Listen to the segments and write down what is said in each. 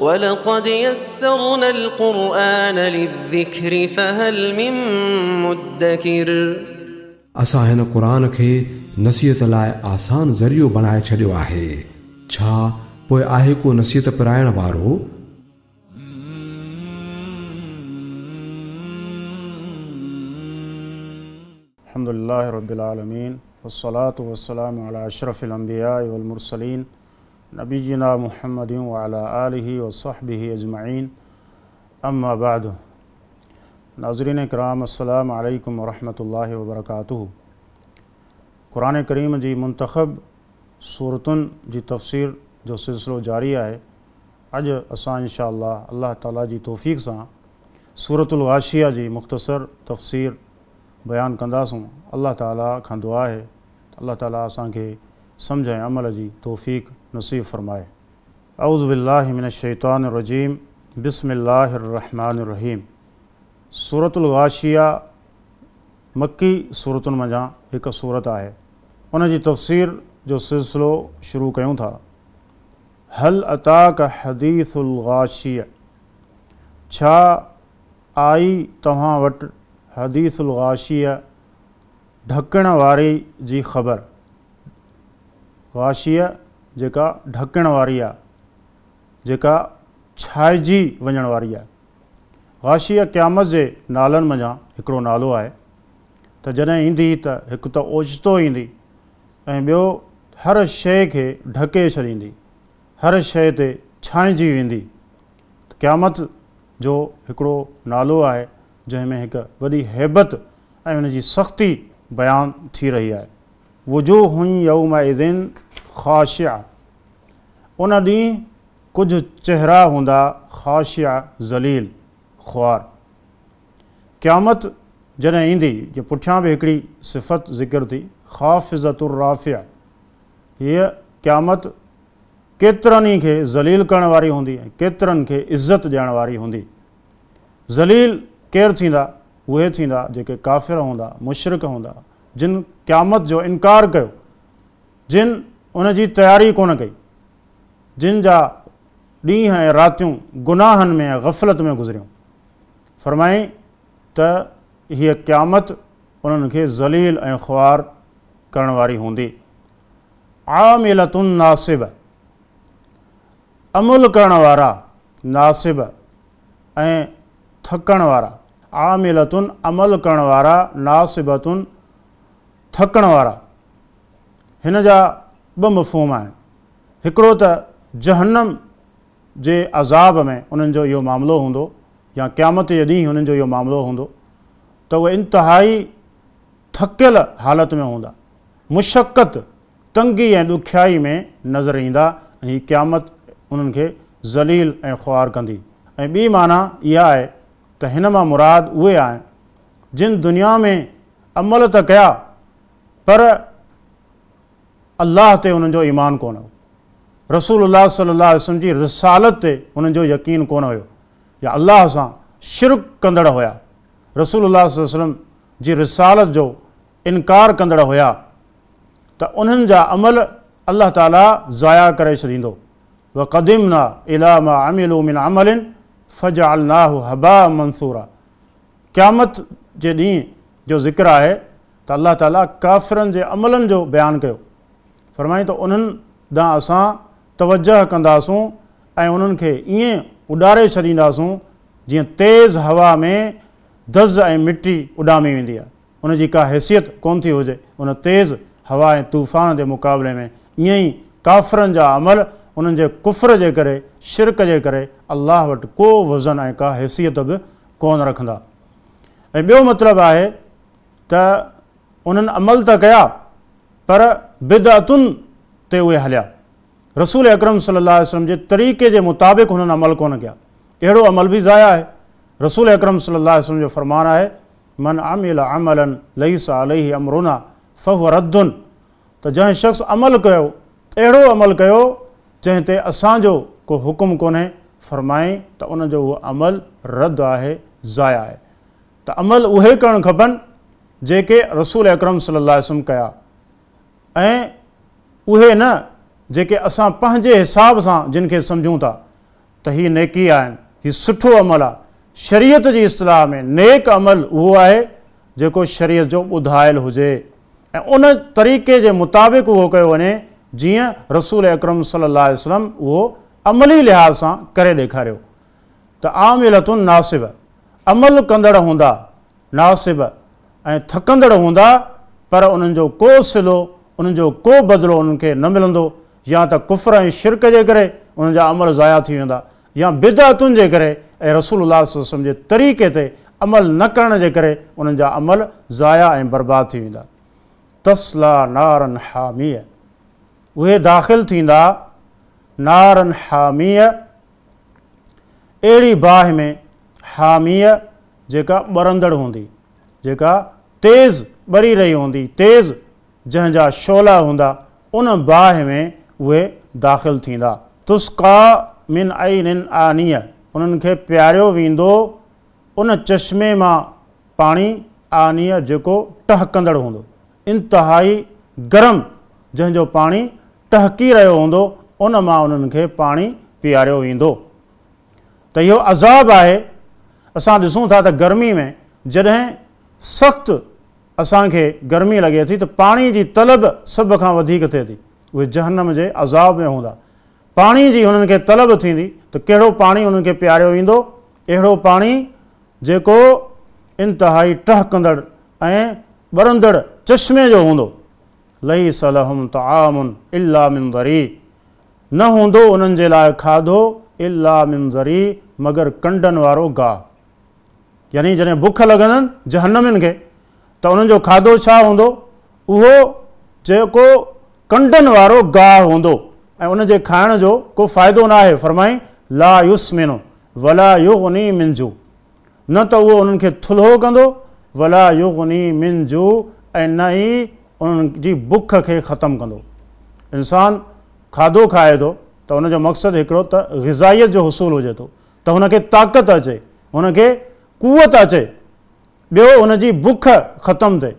ولقد يسرنا القرآن للذكر فهل من مدكر. असां हिन क़ुर खे नसीहत लाइ आसान ज़रियो बणाए छॾियो आहे, छा पोइ आहे को नसीहत पराइण वारो? अल्हम्दुलिल्लाहि रब्बिल आलमीन वस्सलातु वस्सलामु अला अशरफिल अंबिया वल मुरसलीन नबीना मुहम्मद व अला आलिहि व सहबिहि अजमईन। अम्मा बाद। नाज़रीन कराम, अस्सलामु अलैकुम व रहमतुल्लाहि व बरकातुहू। क़ुरान करीम जी मुंतख़ब सूरतुनि जी तफ़सीर जो सिलसिलो जारी आहे। अॼु असां इंशा अल्लाह अल्लाह ताला जी तौफ़ीक़ सां सूरतुल गाशिया जी मुख़्तसर तफ़सीर बयान कंदासूं। अल्लाह ताला खां दुआ आहे अल्लाह ताला असांखे सम्झ ऐं अमल जी तौफ़ीक़ नसीब फ़रमाए। औज़ु बिल्लाहि मिनश शैतानिर रजीम। बिस्मिल्लाहिर रहमानिर रहीम। सूरतुल गाशिया मक्की सूरतुनि मंझां हिकु सूरत आहे। उन जी तफ़सीर जो सिलसिलो शुरू कयूं था। हल अताक हदीसुल गाशिया, छा आई तव्हां वटि हदीसुल गाशिया ढकण वारी जी ख़बर? गाशिया जेका ढकण वारी आहे, जेका छाइजी वञण वारी आहे। गाशिया क़यामत जे नालनि मंझां हिकिड़ो नालो आहे। त जॾहिं ईंदी त हिकु त ओचितो ईंदी ऐं ॿियो हर शइ खे ढके छॾींदी, हर शइ ते छाइजी वेंदी। त क़यामत जो हिकिड़ो नालो आहे जंहिं में हिकु वॾी हैबत ऐं हुन जी सख़्ती बयान थी रही आहे। वुजूहुन यौमइज़िन ख़ाशिआ, उन ॾींहुं कुझु चेहरा हूंदा ख़ाशिआ ज़लील ख़्वार। क़यामत जॾहिं ईंदी, जे पुठियां बि हिकिड़ी सिफ़त ज़िक्र थी, ख़ाफ़िज़तुर राफ़िआ, हीअ क़यामत केतिरनि ई खे ज़लील करण वारी हूंदी ऐं केतिरनि खे इज़त ॾियण वारी हूंदी। ज़लील केरु थींदा? उहे थींदा जेके काफ़िर हूंदा, मुशरिक हूंदा, जिन क़यामत जो इनकार कयो, जिन उन जी तयारी कोन कई, जिन जा ॾींहं ऐं रातियूं गुनाहनि में ऐं ग़फ़लत में गुज़रियूं। फ़रमाई त हीअ क़यामत उन्हनि खे ज़लील ऐं ख़्वार करण वारी हूंदी। आमिलतुन नासिब, अमल करण वारा, नासिब ऐं थकण वारा। आमिलतुन अमल करण वारा, नासिबतुन थकण वारा। हिन जा ॿ मफ़हूम आहिनि। हिकिड़ो त जहन्नम जे अज़ाब में उन्हनि जो इहो मामिलो हूंदो या क़यामत जे ॾींहुं उन्हनि जो इहो मामिलो हूंदो त उहे इंतिहाई थकियल हालत में हूंदा, मुशक्कत, तंगी ऐं ॾुखियाई में नज़र ईंदा ऐं हीअ क़यामत उन्हनि खे ज़लील ऐं ख़्वार कंदी। ऐं ॿी माना इहा आहे त हिन मां मुराद उहे आहिनि जिन दुनिया में अमल त कया पर अल्लाह ते उन्हनि जो ईमान कोन हो, रसूलुल्लाह सल्लल्लाहु अलैहि वसल्लम जी रिसालत ते उन्हनि जो यकीन कोन हुयो या अल्लाह सां शिरक कंदड़ हुया, रसूलुल्लाह सल्लल्लाहु अलैहि वसल्लम जी रिसालत जो इनकार कंदड़ हुया, त उन्हनि जा अमल अल्लाह ताला ज़ाया करे छॾींदो। वक़दिमना इला मा अमिलू मिन अमलिन फजअलनाहु हबा मंसूरा। क़यामत जे ॾींहुं जो ज़िक्र आहे त अल्लाह ताला काफ़िरनि जे अमलनि जो बयानु कयो। फ़रमाई त उन्हनि ॾांहुं असां तवजह कंदासूं ऐं उन्हनि खे ईअं उॾारे छॾींदासूं जीअं तेज़ हवा में दज़ ऐं मिटी उॾामी वेंदी आहे, उनजी का हैसियत कोन थी हुजे उन तेज़ हवा ऐं तूफ़ान जे मुक़ाबले में। ईअं ई काफ़िरनि जा अमल उन्हनि जे कुफ़्र जे करे, शिरक जे करे अल्लाह वटि को वज़न ऐं का हैसियत बि कोन रखंदा। ऐं ॿियो मतिलबु आहे त उन्हनि अमल त कया पर बिदअतुनि ते उहे हलिया, रसूल अकरम सल्लल्लाहु अलैहि वसल्लम जे तरीक़े जे मुताबिक़ हुननि अमल कोन कया, अहिड़ो अमल बि ज़ाया आहे। रसूल अकरम सल्लल्लाहु अलैहि वसल्लम जो फरमान आहे, मन अमिल अमलन लैसा अलैहि अमरुना फहुव रद्दुन, त जंहिं शख़्स अमल कयो, अहिड़ो अमल कयो जंहिं ते असांजो को हुकुम कोन्हे, फरमाए त उनजो उहो अमल रद्द आहे, ज़ाया आहे। त अमल उहे करणु खपनि जेके रसूल अकरम सल्लल्लाहु अलैहि वसल्लम कया ऐं उहे न जेके असां पंहिंजे हिसाब सां जिन खे सम्झूं था। ته هي نيڪي آهن، هي سٺو عمل آهي. شريعت جي اصطلاح ۾ نيڪ عمل اهو آهي جيڪو شريعت جو ٻڌايل هجي ۽ ان طريقي جي مطابق اهو ڪيو وڃي جيئن رسول اڪرم صلي الله عليه وسلم اهو عملي لحاظ سان ڪري ڏيکاريو ته عاملة ناصبة عمل ڪندڙ هوندا، ناصبة ۽ ٿڪندڙ هوندا پر انهن جو ڪو صلو، انهن جو ڪو بدلو انهن کي نه ملندو، يا ته ڪفر ۽ شرڪ جي ڪري انهن جا عمل ضايع ٿي ويندا يا بدعتن جي ڪري ۽ رسول الله صلي الله عليه وسلم جي طريقي تي عمل نه ڪرڻ جي ڪري انهن جا عمل ضايع ۽ برباد ٿي ويندا. تصليٰ نارا حامية اهي داخل ٿيندا نارا حامية اهڙي باهه ۾ حامية جيڪا ٻرندڙ هوندي، جيڪا تيز ٻري رهي هوندي، تيز جنهن جا شعلا هوندا، ان باهه ۾ اهي داخل ٿيندا. تسقيٰ من عين آنية انهن کي پياريو ويندو ان چشمي مان پاڻي، آنية جيڪو ٽهڪندڙ هوندو، انتهائي گرم جنهن جو پاڻي ٽهڪي رهيو هوندو، ان مان انهن کي پاڻي پياريو ويندو. ته اهو عذاب آهي. اسان ڏسون ٿا ته گرمي ۾ جڏهن سخت اسان کي گرمي لڳي ٿي ته پاڻي جي طلب سڀ کان وڌيڪ ٿئي ٿي. اهي جهنم جي عذاب ۾ هوندا. پاڻي جي هنن کي طلب ٿيندي ته ڪهڙو پاڻي انهن کي پياريو ويندو؟ اهڙو پاڻي جيڪو انتهائي ٽهڪندڙ ۽ ٻرندڙ چشمي جو هوندو. ليس لهم طعام الا من ضريع نه هوندو انهن جي لاء کاڌو الا من ضريع مگر ڪنڊن وارو گاهه. يعني جڏهن بک لڳندن جهنمين کي ته انهن جو کاڌو ڇا هوندو؟ اهو جيڪو ڪنڊن وارو گاهه هوندو ۽ ان جي کائڻ جو ڪو فائدو نه آهي. فرمائين لا يسمن ولا يغني من جوع نه ته اهو انهن کي ٿلهو ڪندو ولا يغني من جوع ۽ نه ئي انهن جي بک کي ختم ڪندو. انسان کاڌو کائي ٿو ته ان جو مقصد هڪڙو ته غذائيت جو حصول هجي ٿو ته هن کي طاقت اچي، هن کي قوت اچي، ٻيو هن جي بک ختم ٿئي.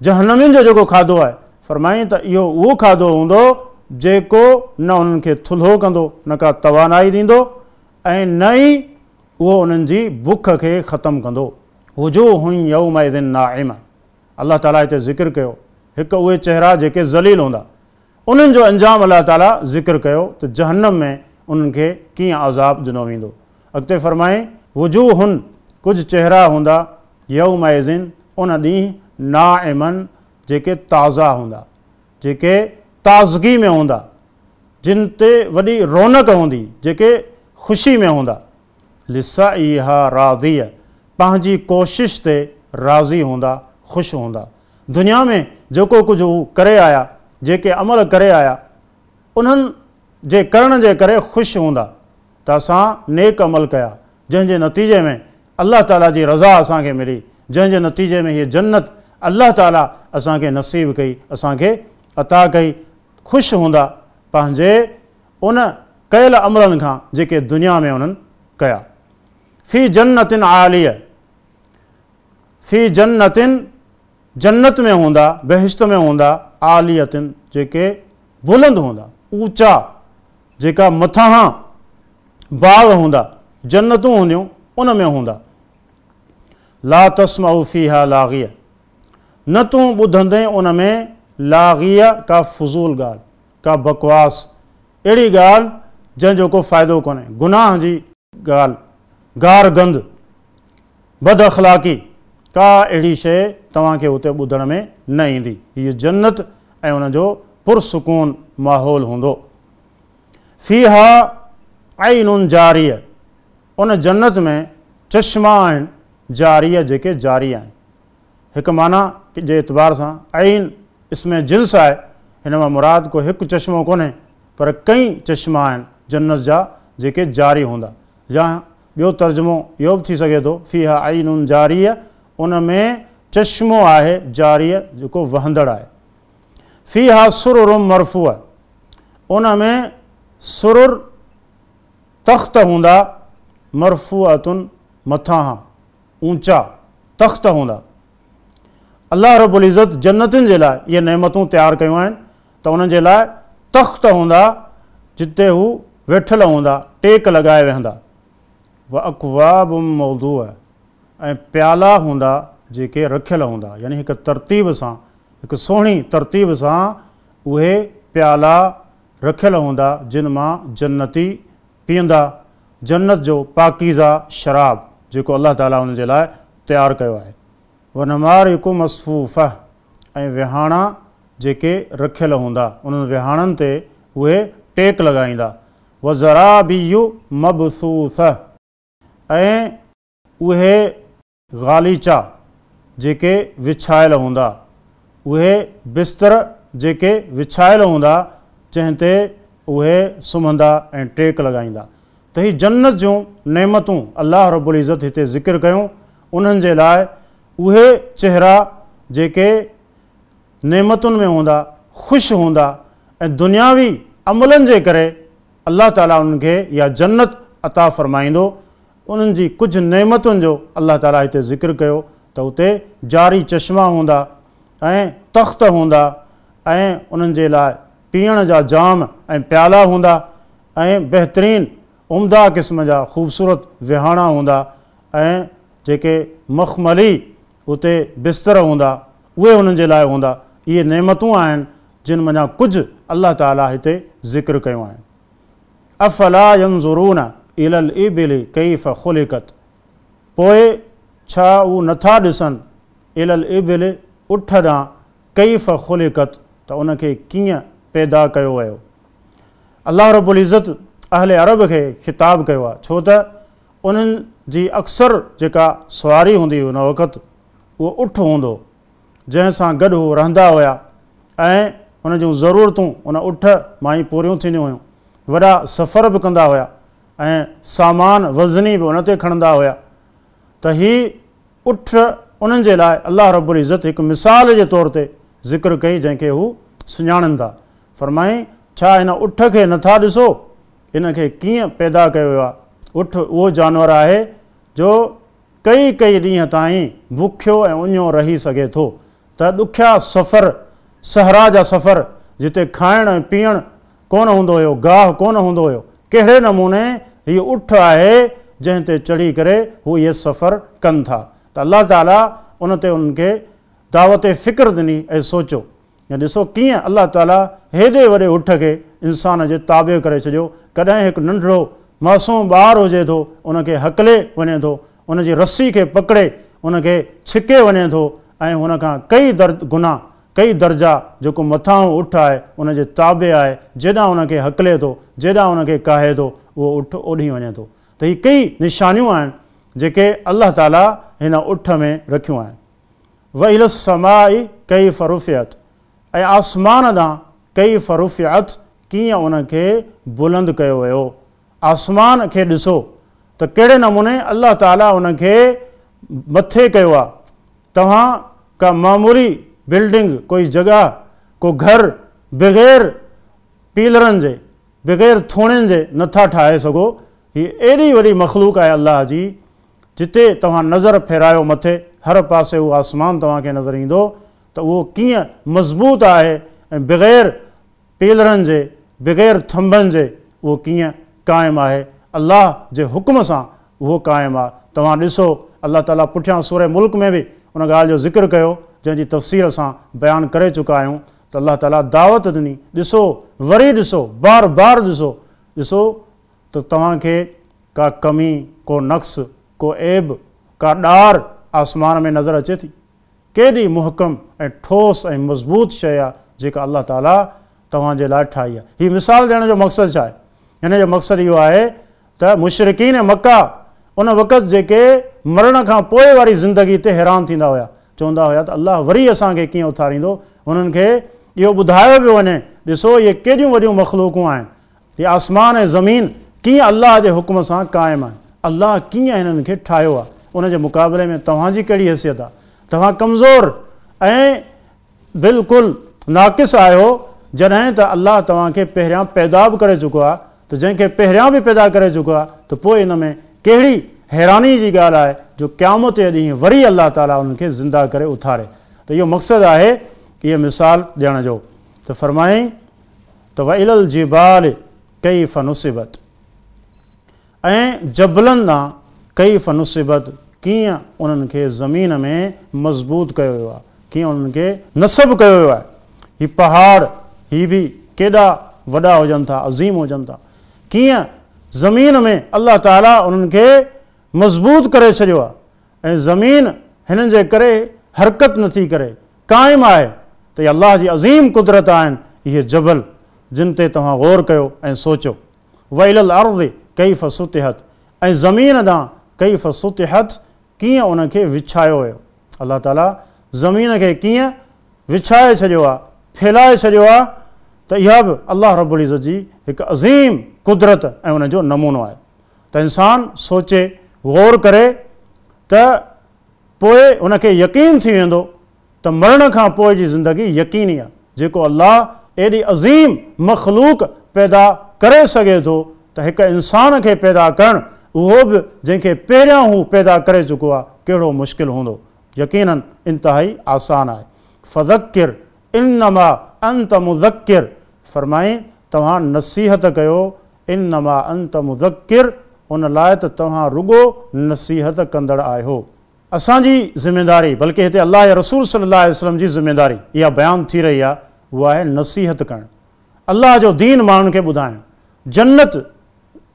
جهنمين جو جيڪو کاڌو آهي، فرمائين ته اهو اهو کاڌو هوندو جيڪو نه انهن کي ٿلهو ڪندو، نه ڪا توانائي ڏيندو ۽ نه ئي اهو انهن جي بک کي ختم ڪندو. وجوه يومئذ ناعمة الله تعاليٰ هتي ذڪر ڪيو هڪ اهي چهرا جيڪي ذليل هوندا انهن جو انجام الله تعاليٰ ذڪر ڪيو ته جهنم ۾ انهن کي ڪيئن عذاب ڏنو ويندو. اڳتي فرمائين وجوه ڪجهه چهرا هوندا يومئذ ان ڏينهن ناعمة جيڪي تازا هوندا جيڪي تازگي ۾ هوندا جن تي وڏي رونق هوندي جيڪي خوشي ۾ هوندا. لسعيها راضيه پنهنجي ڪوشش تي راضي هوندا، خوش هوندا. دنيا ۾ جيڪو ڪجهه هو ڪري آيا، جيڪي عمل ڪري آيا، انهن جي ڪرڻ جي ڪري خوش هوندا ته اسان نيڪ عمل ڪيا، جنهن جي نتيجي ۾ الله تعاليٰ جي رضا اسان کي ملي، جنهن جي نتيجي ۾ هيء جنت الله تعاليٰ اسان کي نصيب ڪئي، اسان کي عطا ڪئي. خوش هوندا پنهنجي ان ڪيل عملن کان جيڪي دنيا ۾ انهن ڪيا. في جنة عالية في جنة جنت ۾ هوندا، بهشت ۾ هوندا، عالية جيڪي بلند هوندا، اوچا، جيڪا مٿاهان باغ هوندا، جنتون هونديون ان ۾ هوندا. لا تسمع فيها لاغية نه تون ٻڌندين ان ۾ لاغية ڪا فضول ڳالهه، ڪا بڪواس، اهڙي ڳالهه جنهن جو ڪو فائدو ڪونهي، گناهه جي ڳالهه، گار گند، بد اخلاقي، ڪا اهڙي شيء توهان کي اتي ٻڌڻ ۾ نه ايندي. هيء جنت ۽ ان جو پرسڪون ماحول هوندو. فيها عين جارية ان جنت ۾ چشما آهن جارية جيڪي جاري آهن. هڪ معنيٰ جي اعتبار سان عين اسم جنس آهي، هن مان مراد ڪو هڪ چشمو ڪونهي پر ڪئين چشما آهن جنت جا جيڪي جاري هوندا. يا ٻيو ترجمو اهو به ٿي سگهي ٿو فيها عين جارية ان ۾ چشمو آهي جارية جيڪو وهندڙ آهي. فيها سرر مرفوعة ان ۾ سرر تخت هوندا مرفوعة مٿاهان، اونچا، تخت هوندا. الله رب العزت جنتين جي لاء اهي نعمتون تيار ڪيون آهن ته انهن جي لاء تخت هوندا جتي هو ويٺل هوندا، ٽيڪ لڳائي ويهندا. واڪواب موضوعه ۽ پيالا هوندا جيڪي رکيل هوندا، يعني هڪ ترتيب سان، هڪ سهڻي ترتيب سان اهي پيالا رکيل هوندا جن مان جنتي پيئندا، جنت جو پاڪيزه شراب جيڪو الله تعاليٰ انهن جي لاء تيار ڪيو آهي. ونمارق مصفوفه ۽ وهاڻا جيڪي رکيل هوندا، انهن وهاڻن تي اهي ٽيڪ لڳائيندا. وزرابي مبثوثه ۽ اهي غاليچا جيڪي وڇايل هوندا، اهي بستر جيڪي وڇايل هوندا، جنهن تي اهي سمهندا ۽ ٽيڪ لڳائيندا. ته هي جنت جون نعمتون الله رب العزت هتي ذڪر ڪيون، انهن جي لاء اهي چهرا جيڪي نعمتن ۾ هوندا، خوش هوندا ۽ دنياوي عملن جي ڪري الله تعاليٰ انهن کي اها جنت عطا فرمائيندو. انهن جي ڪجهه نعمتن جو الله تعاليٰ هتي ذڪر ڪيو ته اتي جاري چشما هوندا ۽ تخت هوندا ۽ انهن جي لاء پيئڻ جا جام ۽ پيالا هوندا ۽ بهترين عمده قسم جا خوبصورت وهاڻا هوندا ۽ جيڪي مخملي اتي بستر هوندا اهي انهن جي لاء هوندا. اهي نعمتون آهن جن منجهان ڪجهه الله تعاليٰ هتي ذڪر ڪيون آهن. افلا ينظرون الي الابل ڪيف خلقت پوء ڇا هو نٿا ڏسن الي الابل اٺ ڏانهن ڪيف خلقت ته ان کي ڪيئن پيدا ڪيو ويو. الله رب العزت اهل عرب کي خطاب ڪيو آهي ڇو ته انهن جي اڪثر جيڪا سواري هوندي هئي ان وقت اهو اٺ هوندو هو جنهن سان گڏ هو رهندا هيا ۽ ان جون ضرورتون ان اٺ مان ئي پوريون ٿينديون هيون. وڏا سفر به ڪندا هيا ۽ سامان وزني به ان تي کڻندا هيا ته هي اٺ انهن جي لاء الله رب العزت هڪ مثال جي طور تي ذڪر ڪئي جنهن کي هو سڃاڻن ٿا. فرمائين، ڇا هن اٺ کي نٿا ڏسو؟ ان کي ڪيئن پيدا ڪيو ويو آهي؟ اٺ اهو جانور آهي جو ڪئي ڪئي ڏينهن تائين بکيو ۽ اڃيو رهي سگهي ٿو ته ڏکيا سفر، صحرا جا سفر، جتي کائڻ ۽ پيئڻ ڪونه هوندو هيو، گاهه ڪونه هوندو هيو، ڪهڙي نموني هي اٺ آهي جنهن تي چڙهي ڪري هو اهي سفر ڪن ٿا ته الله تعاليٰ ان تي انهن کي دعوت فڪر ڏني ۽ سوچو ۽ ڏسو ڪيئن الله تعاليٰ هيڏي وڏي اٺ کي انسان جي تابع ڪري ڇڏيو، ڪڏهن هڪ ننڍڙو معصوم ٻار هجي ٿو ان کي هڪلي وڃي ٿو، ان جي رسي کي پڪڙي ان کي ڇڪي وڃي ٿو ۽ هن کان ڪئي گنا، ڪئي درجا جيڪو مٿانهون اٺ آهي ان جي تابع آهي، جيڏانهن ان کي هڪلي ٿو، جيڏانهن ان کي ڪاهي ٿو اهو اٺ اوڏهين وڃي ٿو. ته هي ڪئي نشانيون آهن جيڪي الله تعاليٰ هن اٺ ۾ رکيون آهن. والي السماء ڪيف رفعت ۽ آسمان ڏانهن ڪيف رفعت ڪيئن ان کي بلند ڪيو ويو. آسمان کي ڏسو ته ڪهڙي نموني الله تعاليٰ ان کي مٿي ڪيو آهي. توهان ڪا معمولي بلڊنگ، ڪوئي جڳهه، ڪو گهر بغير پيلرن جي، بغير ٿوڻين جي نٿا ٺاهي سگهو. هي ايڏي وڏي مخلوق آهي الله جي جتي توهان نظر ڦيرايو مٿي هر پاسي اهو آسمان توهان کي نظر ايندو ته اهو ڪيئن مضبوط آهي ۽ بغير پيلرن جي بغير ٿنڀن جي اهو ڪيئن قائم آهي الله جي حڪم سان اهو قائم آهي توهان ڏسو الله تعالي پٺيان سوره ملڪ ۾ به ان ڳالهه جو ذڪر ڪيو جنهن جي تفسير اسان بيان ڪري چڪا آهيون ته الله تعالي دعوت ڏني ڏسو وري ڏسو بار بار ڏسو ڏسو ته توهان کي ڪا ڪمي، ڪو نقص، ڪو عيب، ڪا ڏار آسمان ۾ نظر اچي ٿي؟ ڪيڏي محڪم ۽ ٺوس ۽ مضبوط شيء آ جيڪا الله تعاليٰ توهان جي لاء ٺاهي آ. هي مثال ڏيڻ جو مقصد ڇا آهي؟ هن جو مقصد اهو آهي ته مشرڪين مڪه ان وقت جيڪي مرڻ کان پوء واري زندگي تي حيران ٿيندا هيا، چوندا هيا ته الله وري اسان کي ڪيئن اٿاريندو؟ هنن کي اهو ٻڌايو پيو وڃي، ڏسو اهي ڪيڏيون وڏيون مخلوقون آهن، هي آسمان ۽ زمين ڪيئن الله جي حڪم سان قائم آهن؟ الله ڪيئن هنن کي ٺاهيو آهي؟ ان جي مقابلي ۾ توهان جي ڪهڙي حيثيت آهي؟ توهان ڪمزور ۽ بلڪل ناقص آهيو، جڏهن ته الله توهان کي پهريان پيدا به ڪري چڪو آهي ته جنهن کي پهريان به پيدا ڪري چڪو آهي ته پوء ان ۾ ڪهڙي حيراني جي ڳالهه آهي جو قيامت جي ڏينهن وري الله تعاليٰ انهن کي زنده ڪري اٿاري ته اهو مقصد آهي اهي مثال ڏيڻ جو ته فرمائين ته والي الجبال ڪيف نصبت ۽ جبلن ڏانهن ڪيف نصبت ڪيئن انهن کي زمين ۾ مضبوط ڪيو ويو آهي، ڪيئن انهن کي نصب ڪيو ويو آهي. هي پهاڙ هي به ڪيڏا وڏا هجن ٿا، عظيم هجن ٿا، ڪيئن زمين ۾ الله تعاليٰ انهن کي مضبوط ڪري ڇڏيو آهي ۽ زمين هنن جي ڪري حرڪت نٿي ڪري، قائم آهي ته اهي الله جي عظيم قدرت آهن اهي جبل جن تي توهان غور ڪيو ۽ سوچيو. والي الارض ڪيف سطحت ۽ زمين ڏانهن ڪيف سطحت ڪيئن ان کي وڇايو ويو. الله تعالي زمين کي ڪيئن وڇائي ڇڏيو آهي، ڦهلائي ڇڏيو آهي ته اها به الله رب العزت جي هڪ عظيم قدرت ۽ ان جو نمونو آهي ته انسان سوچي غور ڪري ته پوء ان کي يقين ٿي ويندو ته مرڻ کان پوء جي زندگي يقيني آهي، جيڪو الله ايڏي عظيم مخلوق پيدا ڪري سگهي ٿو ته هڪ انسان کي پيدا ڪرڻ اهو به جنهن کي پهريان هو پيدا ڪري چڪو آهي ڪهڙو مشڪل هوندو؟ يقيناً انتهائي آسان آهي. فذڪر انما انت مذڪر فرمائين توهان نصيحت ڪيو انما انت مذڪر ان لاء ته توهان رڳو نصيحت ڪندڙ آهيو. اسان جي ذميداري بلڪه هتي الله جي رسول صلي الله عليه وسلم جي ذميداري اها بيان ٿي رهي آهي اها آهي نصيحت ڪرڻ، الله جو دين ماڻهن کي ٻڌائڻ، جنت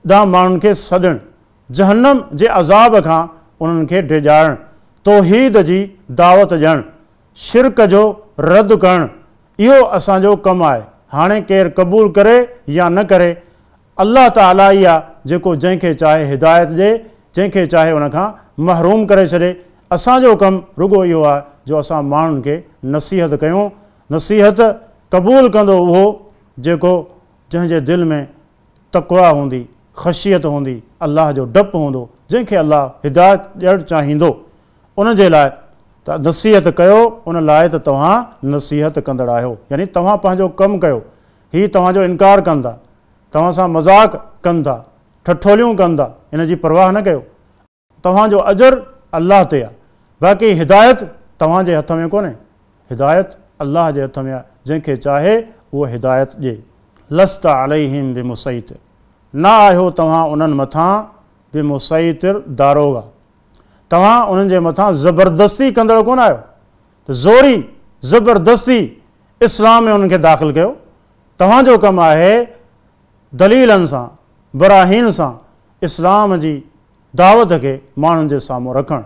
ڏانهن ماڻهن کي سڏڻ، جهنم جي عذاب کان انهن کي ڊيڄارڻ، توحيد جي دعوت ڏيڻ، شرڪ جو رد ڪرڻ اهو اسان جو ڪم آهي. هاڻي ڪير قبول ڪري يا نه ڪري الله تعاليٰ ئي آ جيڪو جنهن کي چاهي هدايت ڏي، جنهن کي چاهي ان کان محروم ڪري ڇڏي. اسان جو ڪم رڳو اهو آ جو اسان ماڻهن کي نصيحت ڪيون. نصيحت قبول ڪندو اهو جيڪو جنهن جي دل ۾ تقويٰ هوندي، خشيت هوندي، الله جو ڊپ هوندو، جنهن کي الله هدايت ڏيڻ چاهيندو ان جي لاء ته نصيحت ڪيو، ان لاء ته توهان نصيحت ڪندڙ آهيو. يعني توهان پنهنجو ڪم ڪيو، هي توهان جو انڪار ڪن ٿا، توهان سان مذاق ڪن ٿا، ٺٺوليون ڪن ٿا، ان جي پرواهه نه ڪيو. توهان جو اجر الله تي آهي، باقي هدايت توهان جي هٿ ۾ ڪونهي، هدايت الله جي هٿ ۾ آهي، جنهن کي چاهي اهو هدايت ڏئي. لست عليهم بمصيطر، نه آهيو توهان انهن مٿان بمصيطر داروغا، توهان انهن جي مٿان زبردستي ڪندڙ ڪونه آهيو ته زوري زبردستي اسلام ۾ انهن کي داخل ڪيو، توهان جو ڪم آهي دليلن سان، براهين سان اسلام جي دعوت کي ماڻهن جي سامهون رکڻ،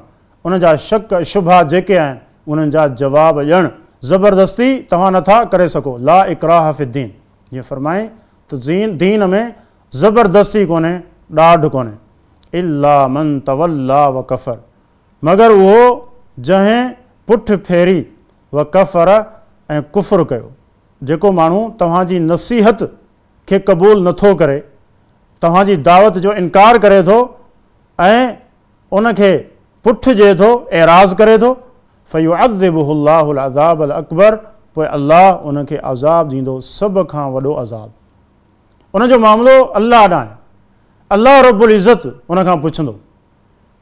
انهن جا شڪ شبها جيڪي آهن انهن جا جواب ڏيڻ، زبردستي توهان نه ٿا ڪري سگهو، لا اڪراه في الدين، جيئن فرمائين ته دين ۾ زبردستي ڪونهي، ڏاڍ ڪونهي، الا من تولي وڪفر، مگر اهو جنهن پٺ ڦيري، وڪفر ۽ ڪفر ڪيو. جيڪو ماڻهو توهان جي نصيحت کي قبول نه ٿو ڪري، توهان جي دعوت جو انڪار ڪري ٿو ۽ ان کي پٺ ڏئي ٿو، اعراض ڪري ٿو، فيعذبه الله العذاب الاڪبر پوء الله ان کي عذاب ڏيندو سڀ کان وڏو عذاب. ان جو معاملو الله ڏانهن آهي. الله رب العزت ان کان پڇندو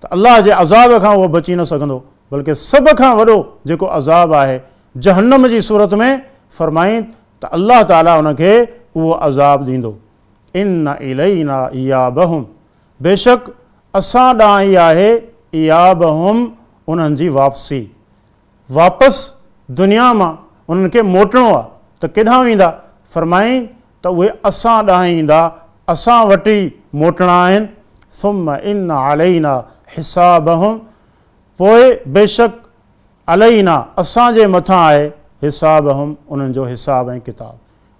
ته الله جي عذاب کان اهو بچي نه سگهندو، بلڪه سڀ کان وڏو جيڪو عذاب آهي جهنم جي صورت ۾ فرمائين ته الله تعالي ان کي اهو عذاب ڏيندو. ان الينا ايابهم بيشڪ اسان ڏانهن ئي آهي ايابهم انهن جي واپسي، واپس دنيا مان انهن کي موٽڻو آهي ته ڪيڏانهن ويندا؟ فرمائين ته اهي اسان ڏانهن ايندا، اسان وٽ ئي موٽڻا آهن، ثم ان علينا حسابهم پوء بيشڪ علينا اسان جي مٿان آهي حسابهم انهن جو حساب ۽ ڪتاب،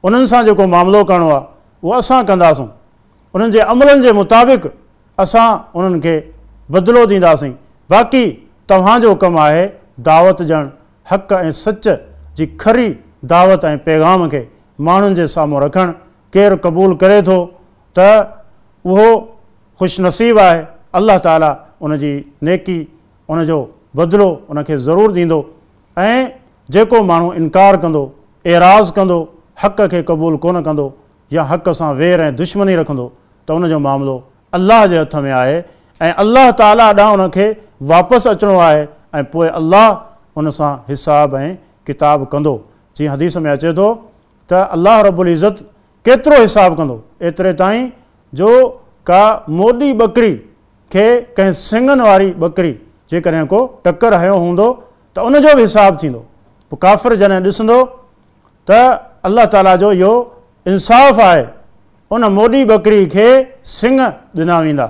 انهن سان جيڪو معاملو ڪرڻو آهي اهو اسان ڪنداسون، انهن جي عملن جي مطابق اسان انهن کي بدلو ڏينداسين، باقي توهان جو ڪم آهي دعوت ڏيڻ، حق ۽ سچ جي کري دعوت ۽ پيغام کي ماڻهن جي سامهون رکڻ، ڪير قبول ڪري ٿو ته اهو خوش نصيب آهي، الله تعالي ان جي نيڪي، ان جو بدلو ان کي ضرور ڏيندو ۽ جيڪو ماڻهو انڪار ڪندو، اعراض ڪندو، حق کي قبول ڪونه ڪندو يا حق سان وير ۽ دشمني رکندو ته ان جو معاملو الله جي هٿ ۾ آهي ۽ الله تعاليٰ ڏانهن ان کي واپس اچڻو آهي ۽ پوء الله ان سان حساب ۽ ڪتاب ڪندو. جيئن حديث ۾ اچي ٿو ته الله رب العزت ڪيترو حساب ڪندو؟ ايتري تائين جو ڪا موڏي ٻڪري کي ڪنهن سڱن واري ٻڪري جيڪڏهن ڪو ٽڪر هنيو هوندو ته ان جو به حساب ٿيندو. پوء ڪافر جڏهن ڏسندو ته الله تعاليٰ جو اهو انصاف آهي، ان موڏي ٻڪري کي سڱ ڏنا ويندا.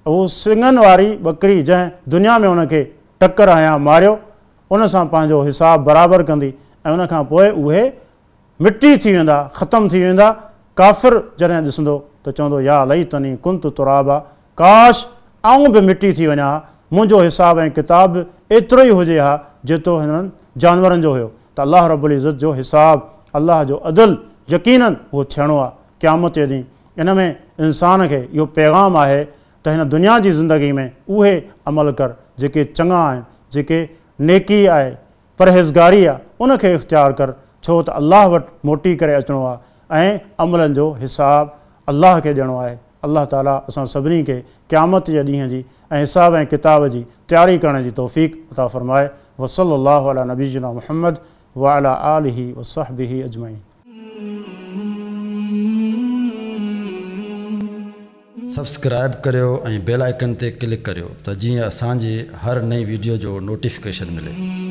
اهو سڱن واري ٻڪري جنهن دنيا ۾ ان کي ٽڪر هنيا ماريو، ان سان پنهنجو حساب برابر ڪندي ۽ ان کان پوء اهي مٽي ٿي ويندا، ختم ٿي ويندا. ڪافر جڏهن ڏسندو ته چوندو يا ليتني ڪنت ترابا، ڪاش آئون به مٽي ٿي وڃان ها، منهنجو حساب ۽ ڪتاب به ايترو ئي هجي ها جيترو هنن جانورن جو هيو. ته الله رب العزت جو حساب، الله جو عدل يقيناً اهو ٿيڻو آهي قيامت جي ڏينهن. ان ۾ انسان کي اهو پيغام آهي ته هن دنيا جي زندگي ۾ اهي عمل ڪر جيڪي چڱا آهن، جيڪي نيڪي آهي، پرهيزگاري آ، ان کي اختيار ڪر، ڇو ته الله وٽ موٽي ڪري اچڻو آ ۽ عملن جو حساب الله کي ڏيڻو آهي. الله تعاليٰ اسان سڀني کي قيامت جي ڏينهن جي ۽ حساب ۽ ڪتاب جي تياري ڪرڻ جي توفيق عطا فرمائي. وصلي الله علي نبينا محمد وعلي آله وصحبه اجمعين. سبسڪرائيب ڪريو ۽ بيل آئيڪن تي ڪلڪ ڪريو ته جيئن اسان جي هر نئين وڊيو جو نوٽيفڪيشن ملي.